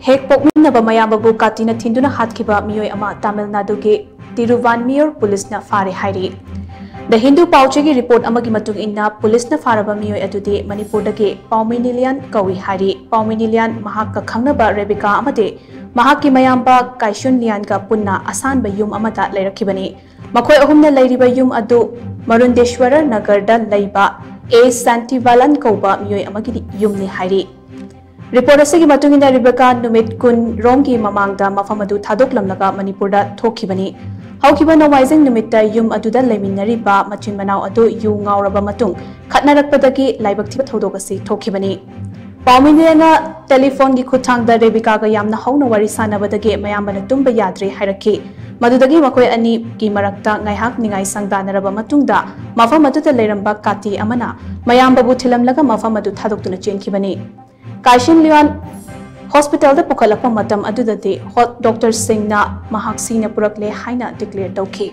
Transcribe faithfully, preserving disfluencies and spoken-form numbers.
ꯍꯦꯛ ꯄꯣꯛꯃꯤꯟꯅꯕ ꯃꯌꯥꯝꯕꯕꯨ ꯀꯥꯇꯤꯅ ꯊꯤꯟꯗꯨꯅ ꯍꯥꯠꯈꯤꯕ ꯃꯤꯑꯣꯏ ꯑꯃ ꯇꯥꯃꯤꯜ ꯅꯥꯗꯨꯒꯤ ꯇꯤꯔꯨꯚꯥꯟꯃꯤꯌꯨꯔ ꯄꯨꯂꯤꯁꯅ ꯐꯥꯔꯦ ꯍꯥꯏꯔꯤ꯫ ꯗ ꯍꯤꯟꯗꯨ ꯄꯥꯎꯆꯦꯒꯤ ꯔꯤꯄꯣꯔꯠ ꯑꯃꯒꯤ ꯃꯇꯨꯡ ꯏꯟꯅ, ꯄꯨꯂꯤꯁꯅ ꯐꯥꯔꯕ ꯃꯤꯑꯣꯏ ꯑꯗꯨꯗꯤ ꯃꯅꯤꯄꯨꯔꯗꯒꯤ ꯄꯥꯎꯃꯤꯅꯤꯂꯤꯌꯥꯟ ꯀꯧꯏ ꯍꯥꯏꯔꯤ꯫ ꯄꯥꯎꯃꯤꯅꯤꯂꯤꯌꯥꯟ ꯃꯍꯥꯛꯀ ꯈꯪꯅꯕ ꯔꯦꯕꯤꯀꯥ ꯑꯃꯗꯤ ꯃꯍꯥꯛꯀꯤ ꯃꯌꯥꯝꯕ ꯀꯥꯏꯁꯨꯟ ꯂꯤꯌꯥꯟꯒ ꯄꯨꯟꯅ ꯑꯁꯥꯟꯕ ꯌꯨꯝ ꯑꯃꯗ ꯂꯩꯔꯛꯈꯤꯕꯅꯤ꯫ ꯃꯈꯣꯏ ꯑꯍꯨꯝꯅ ꯂꯩꯔꯤꯕ ꯌꯨꯝ ꯑꯗꯨ ꯃꯔꯨꯟꯗꯦꯁ꯭ꯋꯔ ꯅꯒꯔꯗ ꯂꯩꯕ ꯑꯦ ꯁꯥꯟꯇꯤꯚꯥꯂꯟ ꯀꯧꯕ ꯃꯤꯑꯣꯏ ꯑꯃꯒꯤ ꯌꯨꯝꯅꯤ ꯍꯥꯏꯔꯤ꯫ ꯔꯤꯄꯣꯔꯠ ꯑꯁꯤꯒꯤ ꯃꯇꯨꯡ ꯏꯟꯅ, ꯔꯦꯕꯤꯀꯥ ꯅꯨꯃꯤꯠ ꯀꯨꯟ ꯔꯣꯝꯒꯤ ꯃꯃꯥꯡꯗ ꯃꯐꯝ ꯑꯗꯨ ꯊꯥꯗꯣꯛꯂꯝꯂꯒ ꯃꯅꯤꯄꯨꯔꯗ ꯊꯣꯛꯈꯤꯕꯅꯤ꯫ ꯍꯧꯈꯤꯕ ꯅꯣꯡꯃꯥꯏꯖꯤꯡ ꯅꯨꯃꯤꯠꯇ ꯌꯨꯝ ꯑꯗꯨꯗ ꯂꯩꯃꯤꯟꯅꯔꯤꯕ ꯃꯆꯤꯟ ꯃꯅꯥꯎ ꯑꯗꯨ ꯌꯨ ꯉꯥꯎꯔꯕ ꯃꯇꯨꯡ ꯈꯠꯅꯔꯛꯄꯗꯒꯤ ꯂꯥꯏꯕꯛ ꯊꯤꯕ ꯊꯧꯗꯣꯛ ꯑꯁꯤ ꯊꯣꯛꯈꯤꯕꯅꯤ꯫ ꯄꯥꯎꯃꯤꯅꯤꯂꯤꯌꯥꯟꯅ ꯇꯦꯂꯤꯐꯣꯟꯒꯤ ꯈꯨꯠꯊꯥꯡꯗ ꯔꯦꯕꯤꯀꯥꯒ ꯌꯥꯝꯅ ꯍꯧꯅ ꯋꯥꯔꯤ ꯁꯥꯟꯅꯕꯗꯒꯤ ꯃꯌꯥꯝꯕꯅ ꯇꯨꯝꯕ ꯌꯥꯗ꯭ꯔꯦ ꯍꯥꯏꯔꯛꯈꯤ꯫ ꯃꯗꯨꯗꯒꯤ ꯃꯈꯣꯏ ꯑꯅꯤꯒꯤ ꯃꯔꯛꯇ ꯉꯥꯏꯍꯥꯛ ꯅꯤꯡꯉꯥꯏ ꯁꯪꯗꯥꯅꯔꯕ ꯃꯇꯨꯡꯗ, ꯃꯐꯝ ꯑꯗꯨꯗ ꯂꯩꯔꯝꯕ ꯀꯥꯇꯤ ꯑꯃꯅ ꯃꯌꯥꯝꯕꯕꯨ ꯊꯤꯜꯂꯝꯂꯒ ꯃꯐꯝ ꯑꯗꯨ ꯊꯥꯗꯣꯛꯇꯨꯅ ꯆꯦꯟꯈꯤꯕꯅꯤ꯫ ꯀꯥꯏꯁꯤꯟ ꯂꯤꯌꯥꯟ ꯍꯣꯁꯄꯤꯇꯥꯜꯗ ꯄꯨꯈꯠꯂꯛꯄ ꯃꯇꯝ ꯑꯗꯨꯗꯗꯤ ꯍꯣ-, ꯗꯣꯛꯇꯔꯁꯤꯡꯅ ꯃꯍꯥꯛ ꯁꯤꯅ ꯄꯨꯔꯛꯂꯦ ꯍꯥꯏꯅ ꯗꯤꯀ꯭ꯂꯦꯌꯔ ꯇꯧꯈꯤ꯫